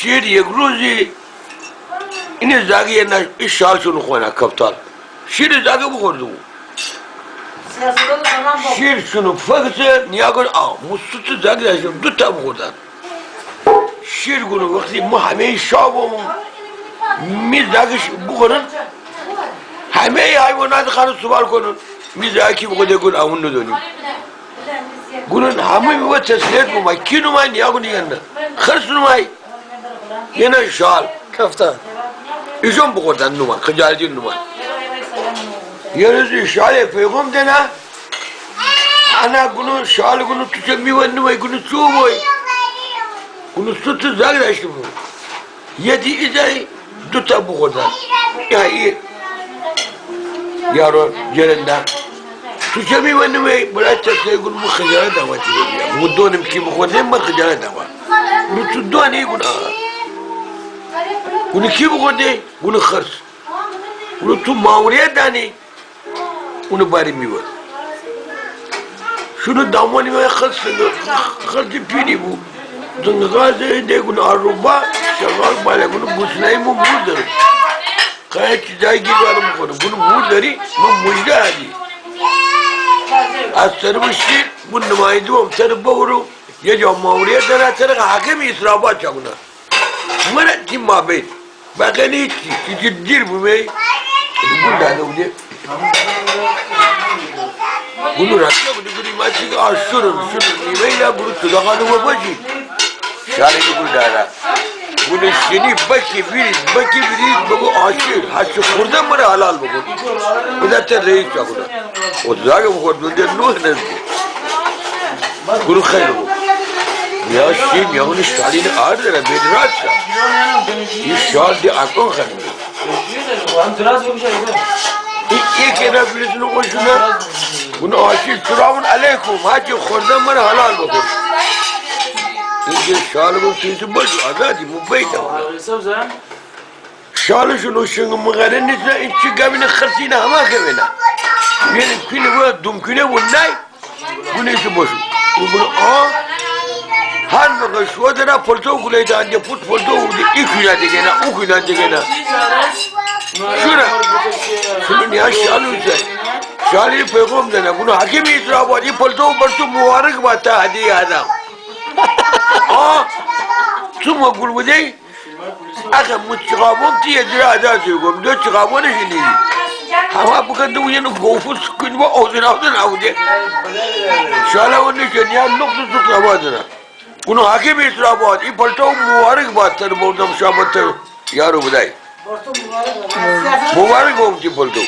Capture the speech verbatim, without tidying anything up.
شیر یک روزی اینه زاگی نه، ای شال شونو خوانه کفتار. شیر زاگی بوخورده بو. شیر شونو فکسه، نیاگون آ، مو سوت زاگی داشتم، دو تا بوخوردن. شیر گونه وختی مو همه‌ی شب بوم، می زاگیش بوخورن، همه‌ی حیوانات خانه سوال کونن، می زاگی کی بوخورده گون اون ندونی. گونن همه می وقت تسلیت بوم، کی نومای نیاگون یعنی. خرس نومای. یه نه شال. کفتار. ایشون بوخوردن نومان، خجالتی نومان. یه روز شال پیغام دنه. انا گونو شال گونو تو چه میوه نومای گونو چو بوی. گونو سوت زاگ داشته بو. یه دی ایزای دو تا بوخوردن. یا ای یارو جرنده. تو چه میوه نومای؟ برای تسلیت گونو مو خجالت دوا تی بیا. مو دونم کی بوخورده من خجالت دوا. گونو تو دونی گونو آقا. گونو کی بوخورده؟ گونو خرس. گونو تو ماوریت دانی. اونو باری میوه. شونو دامانی مه خرس، خرس پیری بو. زنگازه ده گونو آروبا، شغال بالا گونو گوسنایی مو مور داره. خیلی چیزایی گیر بارم می‌کنه. گونو مور داری، من مجده هدی. از سر بشیر، گون نماینده بم، سر بورو. یه جا ماموریت داره، سر حاکم اسراباد چاکونه. مره تی مابین. بقیه هیچی، چی چی دیر بومی. گون داده بوده. گونو راسته بوده، گونی ما چی که آشورم، شورم، نیمه یا گونو تو داخل و بجی. شالی گون داره. گونو شنی بکی بیریز، بکی بیریز، بگو آشیر، هرچی خورده مره حلال بکن. بده ته رئیس چاکونه. او زاگه بخور، دو ده نوح نزدی. گونو خیلی بو. یا شی، یا اونی شالین آرد را بید راست. این شال دی اکون خیلی. این، این که را بیرزنو قشونه. گونو آشی سلام علیکم. هرچی خورده مره حلال بکن. این که شال بو سیسو بجو آزادی مو بیتا. شالشون و شنگ مغره نیست، این چی گاوین خرسین همه که بینه. یعنی کونه بو دوم کونه بو نای. گونی چی بوشو. او گونه آ. هر مقه شو دره پلتو گونه دانده پوت پلتو بوده. ای کونه دیگه نه، او کونه دیگه نه. شونه. شونه نیا شالو ایسه. شالی پیغام دنه. گونه حاکم اسراباد، ای پلتو بر تو مبارک باد تا هدی آدم. آ. تو ما گول بودی؟ آخه مو چیخابون تی یه جوره ادا سوی گوم، دو چیخابونش نیدی. همه بکن دو یه نو گوفو سکون با اوزن اوزن اوده. شالا و نشن یا نقص سوت نبادنه. اونو حاکم اسراباد، ای پلتو مبارک باد تر بردم شابت تر یارو بدای. مبارک بوم تی پلتو.